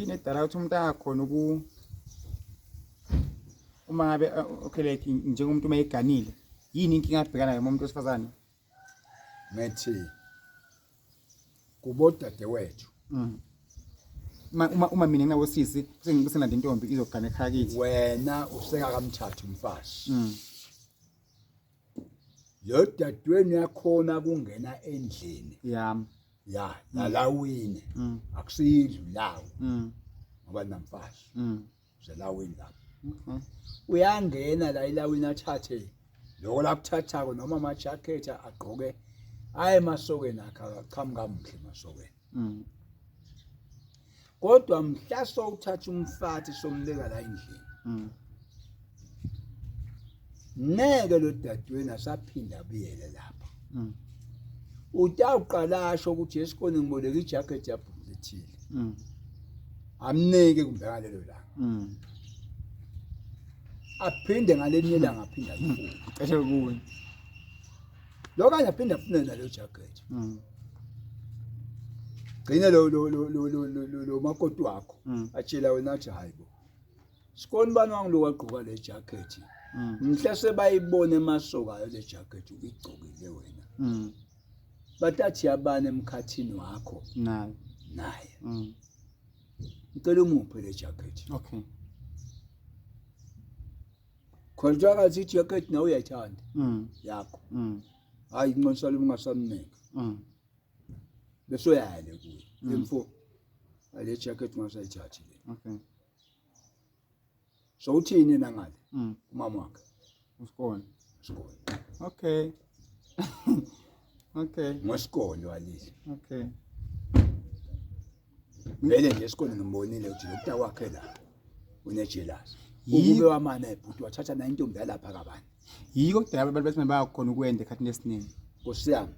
Yini edala ukuthi umuntu angakhona uku uma ngabe okay like njengomuntu uma eganile yini inkinga abhekana nayo umuntu wesifazane? Ngithi kubodadewethu. Uma mina nginabosisi senginanda intombi izogana ekhaya kithi. Wena usekakamthatha umfazi. Lo dadewenu yakhona kungena endlini. Yami. Ya, lalawini. Akusindlu lawo. Ngoba namfazi. Uselawini lapho. Okay. Uyangena la elawini athathe lokho lakuthathako noma ama-jacket agqoke aye emasokeni akhe aqhamuka muhle emasokeni. Kodwa mhla sowuthatha umfathi sombeka la endlini. Ngeke lo dadewenu asaphinda abuyele lapha. Utawuqala asho ukuthi esikoleni ngiboleka ijacket yabhuti ethile. Amnike kumbe ngalelo langa. Aphinde ngalinye ilanga aphinde ayifune. Cishe kuwe. Lo kanye aphinde afune nalo jacket. Gcine lo lo lo lo lo lo lo makoti wakho atshela wena athi hayibo. Sikoni bani wangiloku agqoka le jacket. Mhla sebayibona emasokayo le jacket uyigqokile wena. Batathi yabani emkhathini wakho Naye. Naye. Ngicela umuphe le jacket. Okay. Khona kathi ijacket nawe uyayithanda. Yakho. Hayi inxosa ungasamnika. Bese uyale kuye. Emfo. Ale jacket ungasayithathi le. Okay. So uthini yena ngale? Umama wakhe. Usikole. Isikole. Okay. Okay. Ngosikole walile. Okay. Vele nje isikole ngimbonile ukuthi lokutha kwakhe la unejealous. Ukube wamana ebhuti wathatha na intombi yalapha kabani. Yiko kudala abantu besimame bayakhona ukwenda esikhathini esiningi. Nkosi yami.